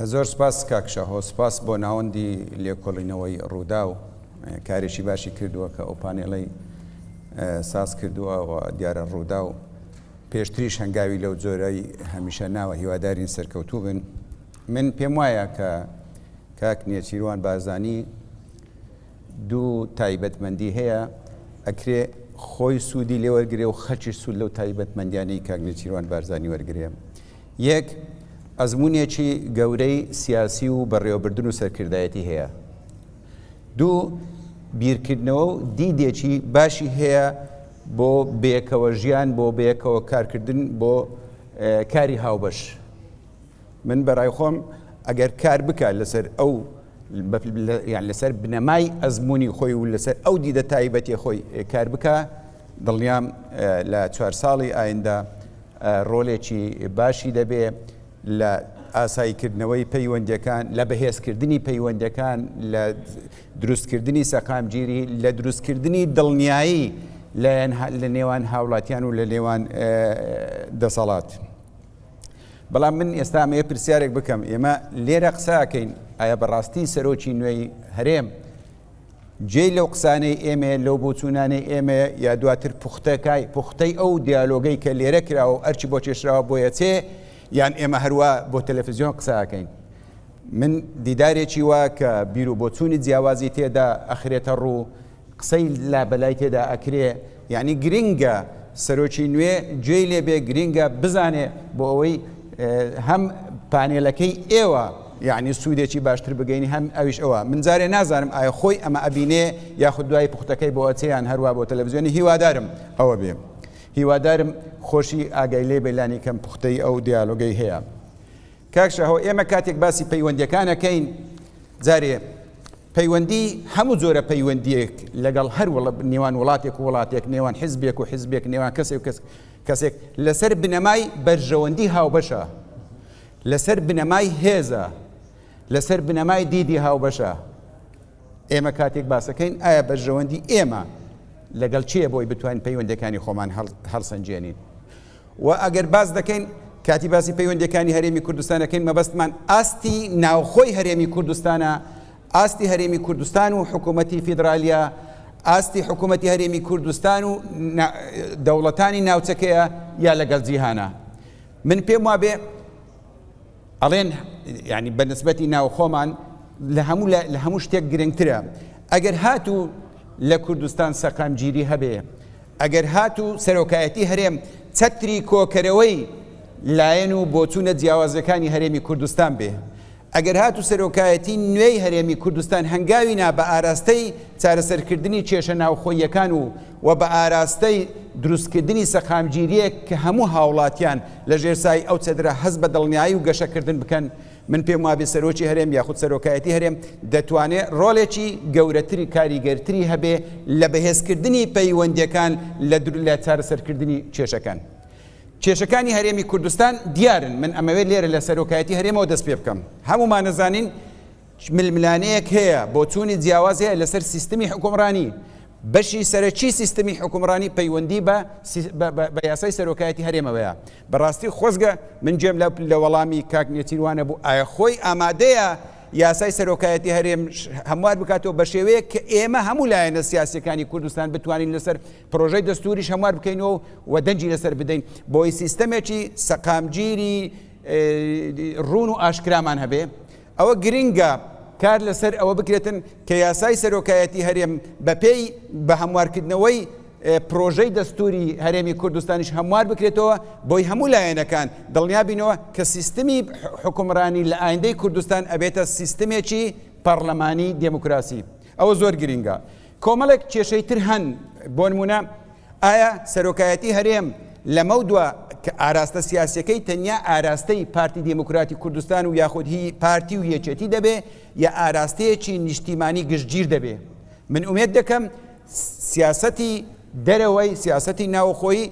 زۆر سپاس کاک شاهۆ، سپاس بۆ ناوەندی لێکۆڵینەوەی ڕووداو، کارێکی باشی کردووە کە ئەو پانێڵەی ساز کردووە و دیارە ڕووداو پێشتریش هەنگاوی لەو جۆرەی هەمیشە ناوە، هیوادارین سەرکەوتوو بن. من پێم وایە کە کاک نێچیروان بارزانی دوو تایبەتمەندی هەیە ئەکرێ خۆی سوودی لێوەرگرێ و خەلکیش سوود لەو تایبەتمەندیانەی کاک نێچیروان بارزانی وەرگرێ. یەک، ئەزموونێکی گەورەی سیاسی و بەڕێوەبردن و سەرکردایەتی هەیە. دوو، بیرکردنەوە و دیدێکی باشی هەیە بۆ بەیەکەوە ژیان، بۆ بەیەکەوە کارکردن، بۆ کاری هاوبەش. من بەڕای خۆم ئەگەر کار بکات لەسەر ئەو یان لەسەر بنەمای ئەزمموی خۆی و لەسەر ئەو دیدە تایبەتی خۆی کار بکە دڵنیام لە چوار ساڵی ئایندە ڕۆلێکی باشی دەبێ لە ئاساییکردنەوەی پەیوەندیەکان، لە بەهێزکردنی پەیوەندیەکان، لە دروستکردنی سەقامگیری، لە دروستکردنی دڵنیایی لە نێوان هاوڵاتیان و لە نێوان دەسەڵات. بەڵام من ئێستا ئەمەوێ پرسیارێک بکەم، ئێمە لێرە قسەکەین، ئایا بەڕاستی سەرۆکی نوێی هەرێم جێی لەو قسانەی ئێمەیە، لەو بۆچوونانەی ئێمەیە، یا دواتر پوختەکای پوختەی ئەو دیالۆگەی کە لێرە کراوە و ئەرکی بۆ کێشراوە بۆ یەچێ، یان ئێمە هەروا بۆ تەلەفزیۆن قسە ئەکەین؟ من دیدارێکی وا کە بیر و بۆچوونی جیاوازی تێدا ئەخرێتە ڕوو، قسەی لابەلای تێدا ئەکرێ، یانی گرنگە سەرۆکی نوێ گوێی لێ بێ، گرنگە بزانێ بۆ ئەوەی هەم پانێلەکەی ئێوە یعنی سوودێکی باشتر بگەینی هەم ئەویش ئەوە. من جارێ نازانم ئایا خۆی ئەمە ئەبینێ یاخود دوای پوختەکەی بۆ ئەچێ یان هەروا بۆ تەلەڤزیۆنی. هیوادارم ئەوە بێ، هیوادارم خۆشی ئاگای لێ بێ لانی کەم پوختەی ئەو دیالۆگەی هەیە. کاک شاهۆ ئێمە کاتێک باسی پەیوەندیەکان ئەکەین جارێ پەیوەندی هەموو جۆرە پەیوەندیەک لەگەڵ هەر نێوان وڵاتێک و وڵاتێک، نێوان حزبێک و حزبێک، نێوان کەسێک و کەسێک لەسەر بنەمای بەرژەوەندی هاوبەشە، لەسەر بنەمای هێزە، لەسەر بنەمای دیدی هاوبەشە. ئێمە کاتێک باسەکەین ئایا بەرژەوەندی ئێمە لەگەڵ چییە بۆی بتوانین پەیوەندەکانی خۆمان هەڵسەنگێنین؟ و ئەگەر باس دەکەین کاتی باسی پەیوەندیەکانی هەرێمی کوردستان دەکەین مەبەستمان ئاستی ناوخۆی هەرێمی کوردستانە، ئاستی هەرێمی کوردستان و حکوومەتی فیدرالیە، ئاستی حکوومەتی هەرێمی کوردستان و دەوڵەتانی ناوچەکەیە یا لەگەڵ جیهانە. من پێم وابێ ئەڵێن یعنی بە نسبەتی ناوخۆمان لە هەموو لە هەموو شتێک گرنگترە ئەگەر هاتوو لە کوردستان سەقامگیری هەبێ، ئەگەر هاتوو سەرۆکایەتی هەرێم چەتری کۆکەرەوەی لایەن و بۆچوونە جیاوازەکانی هەرێمی کوردستان بێ، ئەگەر هاتوو سەرۆکایەتی نوێی هەرێمی کوردستان هەنگاوی نا بە ئاراستەی چارەسەرکردنی کێشە ناوخۆییەکان و و بە ئاراستەی دروستکردنی سەقامگیرییەک کە هەموو هاوڵاتیان لە ژێر سای ئەو چەدرە هەست بە دڵنیایی و گەشەکردن بکەن، من پێم وابێ سەرۆکی هەرێم یاخود سەرۆکایەتی هەرێم دەتوانێ ڕۆڵێکی گەورەتری کاریگەرتری هەبێ لە بەهێزکردنی پەیوەندیەکان لە لە چارەسەرکردنی کێشەکان. کێشەکانی هەرێمی کوردستان دیارن، من ئەمەوێت لێرە لە سەرۆکایەتی هەرێمەوە دەست پێ بکەم. هەموومان ئەزانین ململانێیەک هەیە، بۆچوونی جیاواز هەیە لەسەر سیستمی حوکمڕانی. بەشی سەرەکی سیستمی حوکمڕانی پەیوەندی بە بە یاسای سەرۆکایەتی هەرێمەوەیە. بەڕاستی خۆزگە من گوێم لە وەڵامی کاک نێچیروان نەبوو، ئایا خۆی ئامادەیە یاسای سەرۆکایەتی هەرێم هەموار بکاتەوە بە شێوەیەک کە ئێمە هەموو لایەنە سیاسیەکانی کوردستان بتوانین لەسەر پرۆژەی دەستوریش هەموار بکەینەوە و دەنگی لەسەر بدەین بۆی سیستەمێکی سەقامگیری ڕوون و ئاشکرامان هەبێ؟ ئەوە گرنگە کار لەسەر ئەوە بکرێتن کە یاسای سەرۆکایەتی هەرێم بەپێی بە هەموارکردنەوەی پرۆژەی دەستوری هەرێمی کوردستانیش هەموار بکرێتەوە بۆی هەموو لایەنەکان دڵنیابینەوە کە سیستمی حکومڕانی لە ئایندەی کوردستان ئەبێتە سیستمێکی پەڕلەمانی دێموکراسی. ئەوە زۆر گرنگە. کۆمەڵێک کێشەی تر هەن، بۆنمونە ئایا سەرۆکایەتی هەرێم لەمەودوا کە ئاراستە سیاسیەکەی تەنیا ئاراستەی پارتی دێموکراتی کوردستان و یاخود هی پارتی و یەکێتی دەبێ یا ئاراستەیەکی نیشتیمانی گشتگیر دەبێ؟ من ئومێد دەکەم سیاسەتی دەرەوەی سیاسەتی ناوخۆیی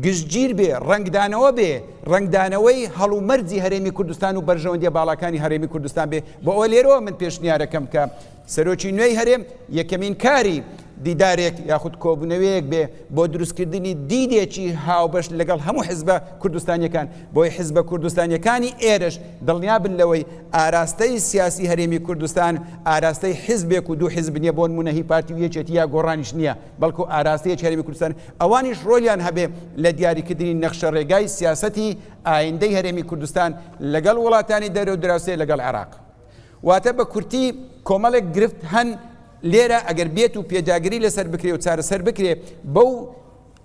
گشتگیر بێ، ڕەنگدانەوە بێ، ڕەنگدانەوەی هەڵومەرجی هەرێمی کوردستان و بەرژەوەندیە باڵاکانی هەرێمی کوردستان بێ. بۆ ئەوە لێرەوە من پێشنیارەکەم کە سەرۆکی نوێی هەرێم یەکەمین کاری دیدارێک یاخود کۆبوونەوەیەک بێ بۆ دروستکردنی دیدێکی هاوبەش لەگەڵ هەموو حزبە کوردستانیەکان، بۆی حزبە کوردستانیەکانی ئێرەش دڵنیابن لەوەی ئاراستەی سیاسی هەرێمی کوردستان ئاراستەی حزبێک و دوو حزب نیە، بۆ نمونە هی پارتی و یەکێتی یا گۆڕانیش نیە، بەڵکو ئاراستەیەکی هەرێمی کوردستان ئەوانیش ڕۆلیان هەبێ لە دیاریکردنی نەخشە ڕێگای سیاسەتی ئایندەی هەرێمی کوردستان لەگەڵ وڵاتانی دەرەوە دراوسێ لەگەڵ عێراق. واتە بە کورتی کۆمەڵێک گرفت هەن لێرە ئەگەر بێت و پێداگری لەسەر بکرێ و چارەسەر بکرێ بەو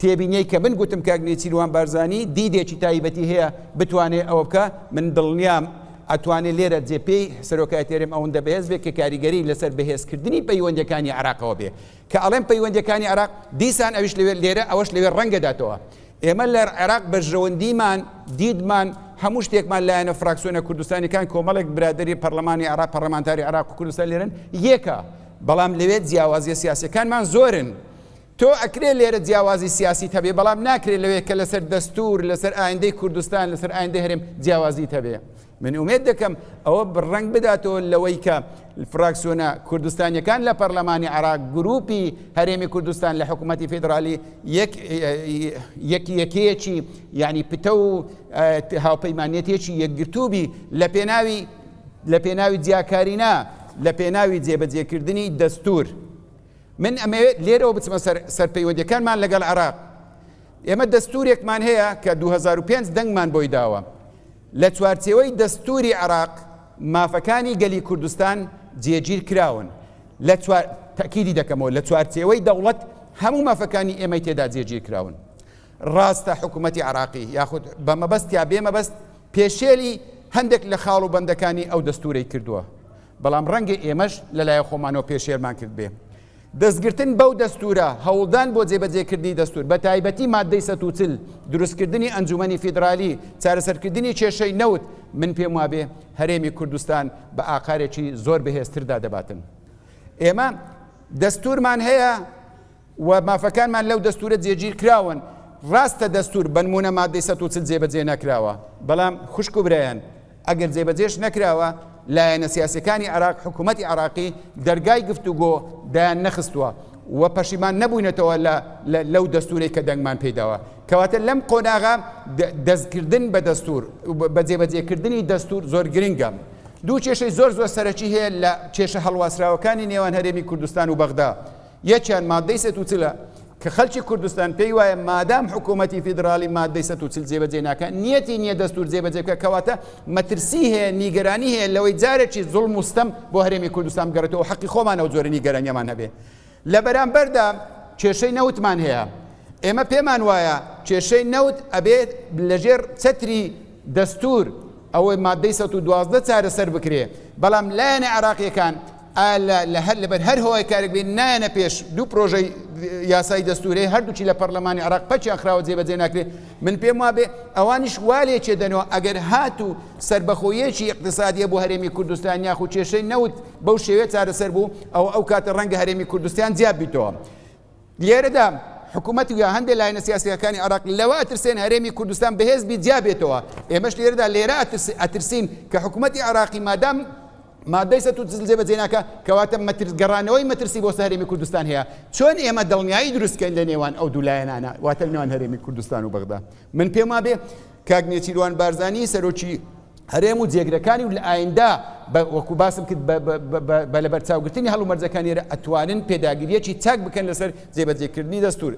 تێبینیەی کە من گوتم کاک نێچیروان بارزانی دیدێکی تایبەتی هەیە بتوانێ ئەوە بکا من دڵنیام ئەتوانێ لێرە جێپێی سەرۆکایەتی هەرێم ئەوەندە بەهێز بێ کە کاریگەری لەسەر بەهێزکردنی پەیوەندیەکانی عێراقەوە بێ کە ئەڵێم پەیوەندیەکانی عێراق دیسان ئەویش لەوێ لێرە ئەوەش لەوێ ڕەنگەداتەوە ئێمە لە عێراق بەرژەوەندیمان، دیدمان، هەموو شتێکمان لایەنە فراکسیۆنە کوردستانیەکان کۆمەڵێک برادەری پەرلەمانی عێراق پەرلەمانتاری عێراق و کوردستان لێرەن یەکە بەڵام لەوێ جیاوازیە سیاسیەکانمان زۆرن تۆ ئەکرێ لێرە جیاوازی سیاسیت هەبێ بەڵام ناکرێ لەوێ کە لەسەر دەستور لەسەر ئایندەی کوردستان لەسەر ئایندەی هەرێم جیاوازیت هەبێ من ئومێد دەکەم ئەوە ڕەنگ بداتەوە لەوەی کە فراکسیۆنە کوردستانیەکان لە پەرلەمانی عێراق گروپی هەرێمی کوردستان لە حکوومەتی فیدرالی یەک یەک یەکەیەکی یعنی پتە و هاوپەیمانەتێکی یەکگرتووبی لە پێناوی لە پێناوی جیاکاری نا لە پێناوی جێبەجێکردنی دەستور من ئەمەوێت لێرەوە بچمە سەر سەر پەیوەندیەکانمان لەگەڵ عێراق ئێمە دەستورێکمان هەیە کە 2005 دەنگمان بۆی داوە لە چوارچێوەی دەستووری عێراق مافەکانی گەلی کوردستان جێگیر کراون. لە چوار تەئکیدی دەکەمەوە لە چوارچێوەی دەوڵەت هەموو مافەکانی ئێمەی تێدا جێگیر کراون. ڕاستە حکوومەتی عێراقی یاخود بە مەبەست یا بێ مەبەست پێشێلی هەندێک لە خاڵ و بەندەکانی ئەو دەستوورەی کردووە، بەڵام ڕەنگە ئێمەش لەلایە خۆمانەوە پێشێلمان کردبێ. دەستگرتن بەو دەستوورە، هەوڵدان بۆ جێبەجێکردنی دەستوور، بەتایبەتی ماددەی 140، دروستکردنی ئەنجوومەنی فیدرالی، چارەسەرکردنی کێشەی نەوت، من پێم وابێ هەرێمی کوردستان بە ئاقارێکی زۆر بەهێزتردا دەباتن. ئێمە دەستوورمان هەیە و مافەکانمان لەو دەستوورە جێگیر کراون. ڕاستە دەستوور بەنموونە ماددەی 140 جێبەجێ نەکراوە، بەڵام خوشک و برایان، ئەگەر جێبەجێش نەکراوە، لایەنە سیاسیەکانی عێراق، حکوومەتی عێراقی دەرگای گفتوگۆ دایان نەخستووە و پەشیمان نەبووینەتەوە لە لەو دەستوورەی کە دەنگمان پێی داوە. کەواتە لەم قۆناغە دەستکردن بە دەستوور، بە جێبەجێکردنی دەستوور زۆر گرنگە. دوو کێشەی زۆر زۆر سەرەکی هەیە لە کێشە هەڵواسراوەکانی نێوان هەرێمی کوردستان و بەغدا. یەکیان ماددەی 140 ە کە خەلکی کوردستان پێی وایە مادام حکوومەتی فیدراڵی ماددەی 140 جێبەجێ ناکە نیەتی نییە دەستور جێبەجێ بکە کەواتە مەترسی هەیە نیگەرانی هەیە لەوەی جارێکی زوڵم و ستەم بۆ هەرێمی کوردستان بگەڕێتەوە حەقی خۆمانە و جۆرە نیگەرانیەمان هەبێ لە بەرامبەردا کێشەی نەوتمان هەیە ئێمە پێمان وایە کێشەی نەوت ئەبێت لەژێر چەتری دەستور ئەوەی مادەی 112 چارەسەر بکرێ بەڵام لایەنە عێراقیەکان ئایا لە لە هەر لەبەر هەر هۆکارێک بێ نایەنە پێش دوو پرۆژەی یاسای دەستورەی هەردووکی لە پەرلەمانی عێراق پەکیان خراوە جێبەجێ ناکرێ من پێم وابێ ئەوانیش وا لێ دەنەوە ئەگەر هاتوو سەربەخۆیەکی ئیقتسادیە بۆ هەرێمی کوردستان یاخود کێشەی نەوت بەو شێوەیە چارەسەر بوو ئەو ئەو کاتە ڕەنگە هەرێمی کوردستان جیا بیتەوە لێرەدا حکوومەت و یا هەندێک لایەنە سیاسیەکانی عێراق لەوە ئەترسێن هەرێمی کوردستان بەهێز بی جیا بێتەوە ئێمەش لێرەدا لێرە ئەترسین کە حکوومەتی عێراقی مادام مادەی 140 جێبەجێ ناکا کەواتە مەترس گەڕانەوەی مەترسی بۆ سەر هەرێمی کوردستان هەیە چۆن ئێمە دڵنیایی دروست کەین لە نێوان ئەو دوو لایەنانە واتە لە نێوان هەرێمی کوردستان و بەغدا من پێم وابێ کاک نێچیروان بارزانی سەرۆکی هەرێم و جێگرەکانی و لە ئایندا وەکو باسم کرد بە لەبەرچاوگرتنی هەڵومەرجەکانی ئەتوانن پێداگریەکی چاک بکەن لەسەر جێبەجێکردنی دەستور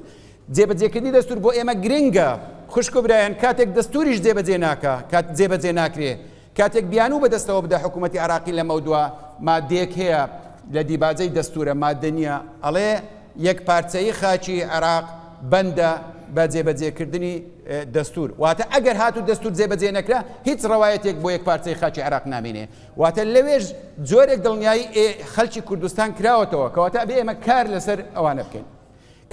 جێبەجێکردنی دەستور بۆ ئێمە گرنگە خوشک و برایان کاتێک دەستوریش جێبەجێ ناکە کات جێبەجێ ناکرێ کاتێک بیانوو بەدەستەوە بدە حکوومەتی عێراقی لەمەودوا مادەیەک هەیە لە دیباجەی دەستورە مادە نییە ئەڵێ یەکپارچەیی خاکی عێراق بەندە بە جێبەجێکردنی دەستور واتە ئەگەر هاتوو دەستور جێبەجێ نەکرا هیچ ڕەوایەتێک بۆ یەکپارچەی خاکی عێراق نامێنێ واتە لەوێش جۆرێک دڵنیایی خەلکی کوردستان کراوەتەوە کەواتە ئەبێ ئێمە کار لەسەر ئەوانە بکەین.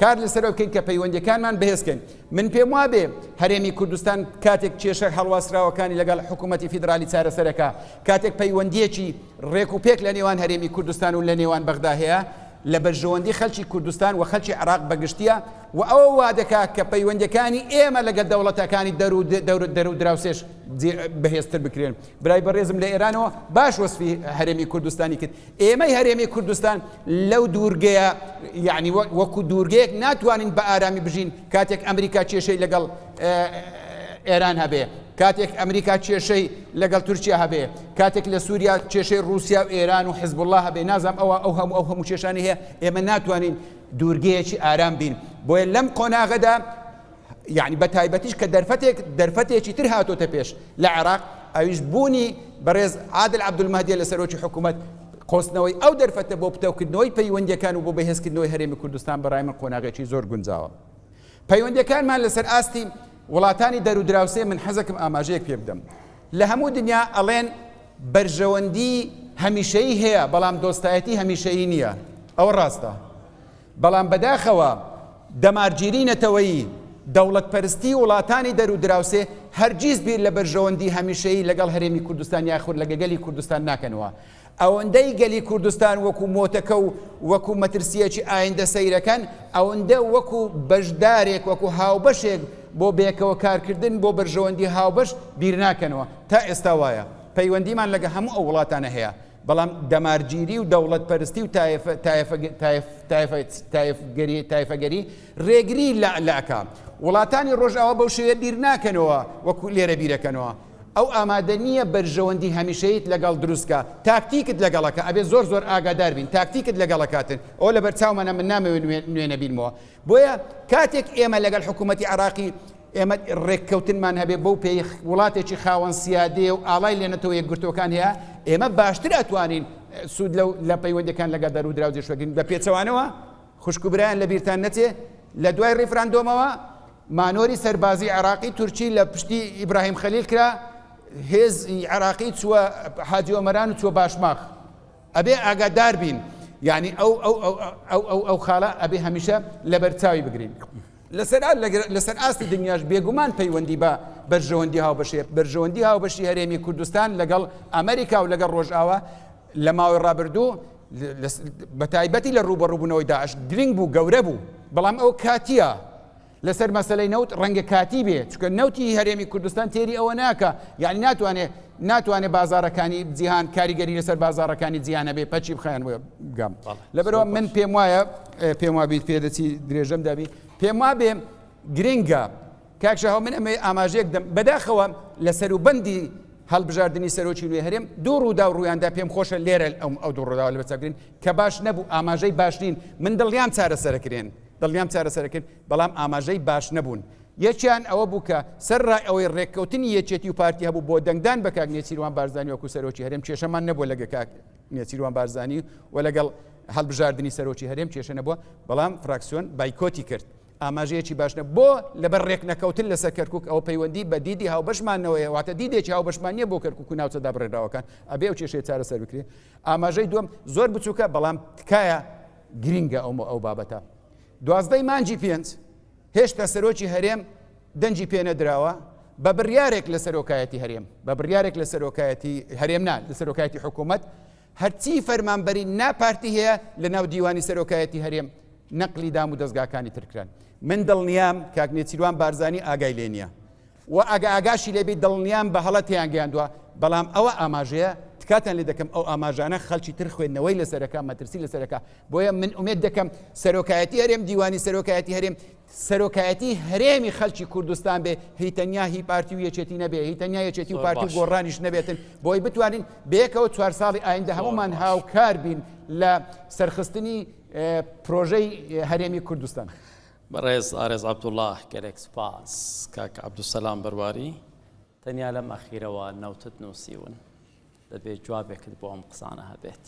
کار لەسەر ئەوە بکەین کە پەیوەندیەکانمان بەهێز بکەین. من پێم وابێ هەرێمی کوردستان کاتێک کێشە هەڵواسراوەکانی لەگەڵ حکوومەتی فیدرالی چارەسەرەکە، کاتێک پەیوەندیەکی ڕێک و پێک لە نێوان هەرێمی کوردستان و لە نێوان بەغدا هەیە، لە بەرژەوەندی خەلکی کوردستان و خەلکی عێراق بەگشتیە و ئەوە وادەکا کە پەیوەندیەکانی ئێمە لەگەل دەوڵەتەکانی دەر و دراوسێش بەهێزتر بکرێن. برای بەڕێزم لە ئێرانەوە باش وەسفی هەرێمی کوردستانی کرد. ئێمەی هەرێمی کوردستان لەو دوورگەیە یعنی وەکو دوورگەیەک ناتوانین بە ئارامی بژین کاتێک ئەمریکا کێشەی لەگەڵ ئێران هەبێ، کاتێک ئەمریکا کێشەی لەگەڵ تورکیا هەبێ، کاتێک لە سووریا کێشەی ڕووسیا و ئێران و حزبوڵڵا هەبێ، نازانم ئەوە ئەو هەموو ئەو هەموو کێشانەی هەیە، ئێمە ناتوانین دوورگەیەکی ئارام بین. بۆیە لەم قۆناغەدا یعنی بە تایبەتیش کە دەرفەتێک دەرفەتێکی تر هاتۆتە پێش لە عێراق، ئەویش بوونی بەڕێز عادل عەبدولمەهدیە لە سەرۆکی حکوومەت، قۆستنەوەی ئەو دەرفەتە بۆ پتەوکردنەوەی پەیوەندییەکان و بۆ بەهێزکردنەوەی هەرێمی کوردستان بە ڕای من قۆناغێکی زۆر گونجاوە. پەیوەندیەکانمان لەسەر ئاستی وڵاتانی دەر و دراوسێ من حەزەکم ئاماژەیەک پێ بدەم لە هەموو دنیا ئەڵێن بەرژەوەندی هەمیشەیی هەیە بەڵام دۆستایەتی هەمیشەیی نییە ئەوە ڕاستە بەڵام بەداخەوە دەمارگیری نەتەوەیی دەوڵەتپەرستی وڵاتانی دەر و دراوسێ هەرگیز بیر لە بەرژەوەندی هەمیشەیی لەگەڵ هەرێمی کوردستان یاخود لەگە گەلی کوردستان ناکەنەوە ئەوەندەی گەلی کوردستان وەکو مۆتەکە و وەکو مەترسییەکی ئایندە سەیرەکەن، ئەوەندە وەکو بەشدارێک، وەکو هاوبەشێک بۆ بەیەکەوە کارکردن بۆ بەرژەوەندی هاوبەش بیرناکەنەوە. تا ئێستا وایە. پەیوەندیمان لەگە هەموو ئەو وڵاتانە هەیە، بەڵام دەمارگیری و دەوڵەتپەرستی و تایفەگەری رێگری لە ئەکا. وڵاتانی رۆژئاوا بەو شێوەیە بیرناکەنەوە وەکو لێرە بیرەکەنەوە. ئەو ئامادە نییە بەرژەوەندی هەمیشەیت لەگەڵ دروست کا، تاکتیکت لەگەڵەکا، ئەبێ زۆر زۆر ئاگادار بین، تاکتیکت لەگەڵەکاتن، ئەوە لەبەر چاومانە من نامەوێ نوێ نەبینمەوە. بۆیە کاتێک ئێمە لەگەڵ حکوومەتی عێراقی ئێمە ڕێککەوتنمان هەبێ بەو پێی وڵاتێکی خاوەن سیادەیە و ئاڵای لە نەتەوە یەکگرتووەکان هەیە، ئێمە باشتر ئەتوانین سوود لەو لە پەیوەندیەکان لەگەڵ دەرودراو جێشوەگرین. بە پێچەوانەوە خوشک و برایان لەبیرتان نەچێ لە دوای ڕیفراندۆمەوە مانۆری سەربازی عێراقی تورکی لە پشتی ئیبراهیم خەلیل کرا، هێزی عێراقی چووە حاجی ئۆمەران و چووە باشماخ. ئەبێ ئاگادار بین، یانی ئەو ئەو ئەو ئەو ئەو ئەو خاڵە ئەبێ هەمیشە لەبەرچاوی بگرین. لەسەر لەسەر ئاستی دنیاش بێگومان پەیوەندی بە بەرژەوەندی هاوبەشی بەرژەوەندی هاوبەشی هەرێمی کوردستان لەگەڵ ئەمریکا و لەگەڵ ڕۆژئاوا لە ماوەی ڕابردوو بە تایبەتی لە ڕووبەڕووبوونەوەی داعش گرنگ بوو، گەورە بوو، بەڵام ئەو کاتییە. لەسەر مەسەلەی نەوت ڕەنگە کاتی بێ، چونکە نەوتی هەرێمی کوردستان تێری ئەوە ناکا، یانی ناتوانێ ناتوانێ بازاڕەکانی جیهان کاریگەری لەسەر بازاڕەکانی جیهان هەبێ پەکی بخەن بگەم. لەبەرئەوە من پێم وایە پێم وابیت پێدەچی درێژەم دابی پێم وابێ گرنگە کاک شاهۆ من ئەمەوێ ئاماژەیەک دەم بەداخەوە لە سەروبەندی هەڵبژاردنی سەرۆکی نوێی هەرێم دوو ڕووداو ڕوویاندا پێم خۆشە لێرە ئەو ئەو دوو ڕووداوە لەبەرچاو بگرین کە باش نەبوو ئاماژەی باش نین من دڵنیام چارەسەرەکرێن دڵنیام چارەسەرەکرێن بەڵام ئاماژەی باش نەبوون یەکیان ئەوە بوو کە سەر ڕای ئەوەی ڕێککەوتنی یەکێتی و پارتی هەبوو بۆ دەنگدان بە کاک نێچیروان بارزانی وەکو سەرۆکی هەرێم کێشەمان نەبووە لەگە کاک نێچیروان بارزانی و لەگەڵ هەڵبژاردنی سەرۆکی هەرێم کێشە نەبووە بەڵام فراکسیۆن بایکۆتی کرد ئاماژەیەکی باش نەبوو بۆ لەبەر ڕێکنەکەوتن لەسەر کەرکوک ئەوە پەیوەندی بە دیدی هاوبەشمانەوەیە واتە دیدێکی هاوبەشمان نییە بۆ کەرکوک و ناوچە دابڕێنراوەکان ئەبێ ئەو کێشەیە چارەسەر بکرێ ئاماژەی دووەم زۆر بچووکە بەڵام تکایە گرینگە ئەو ئەو بابەتە دوازدەی مانگی پێنج هێشتا سەرۆکی هەرێم دەنگی پێ نەدراوە بە بڕیارێک لە سەرۆکایەتی هەرێم بە بڕیارێک لە سەرۆکایەتی هەرێم نا لە سەرۆکایەتی حکوومەت هەرچی فەرمانبەری نا پارتی هەیە لە ناو دیوانی سەرۆکایەتی هەرێم نەقلی دام و دەزگاکانی تر کران. من دڵنیام کاک نێچیروان بارزانی ئاگای لێ نیە و ئەگە ئاگاشی لێ بی دڵنیام بە هەڵە تێیان گەیاندوە، بەڵام ئەوە ئاماژەیە تکاتان لێ دەکەم ئەو ئاماژانە خەڵکی تر خوێندنەوەی لەسەرەکا مەترسی لەسەرەکا بۆیە من ئومێد دەکەم سەرۆکایەتی هەرێم دیوانی سەرۆکایەتی هەرێم سەرۆکایەتی هەرێمی خەلکی کوردستان بێ هی تەنیا هی پارتی و یەکێتی نەبێ هی تەنیا یەکێتی و پارتی و گۆڕانیش نەبێتن بۆی بتوانین بەیەکەوە چوار ساڵی ئایندە هەمومان هاوکار بین لە سەرخستنی پرۆژەی هەرێمی کوردستان. بەڕێز ئارێز عەبدوڵڵا گەلێک سوپاس. کاک عەبدولسەلام بەرواری تەنیا لەم ئەخیرەوە نەوتت نووسیون دەبێ جوابێکت بۆ ئەم قسانە هەبێت.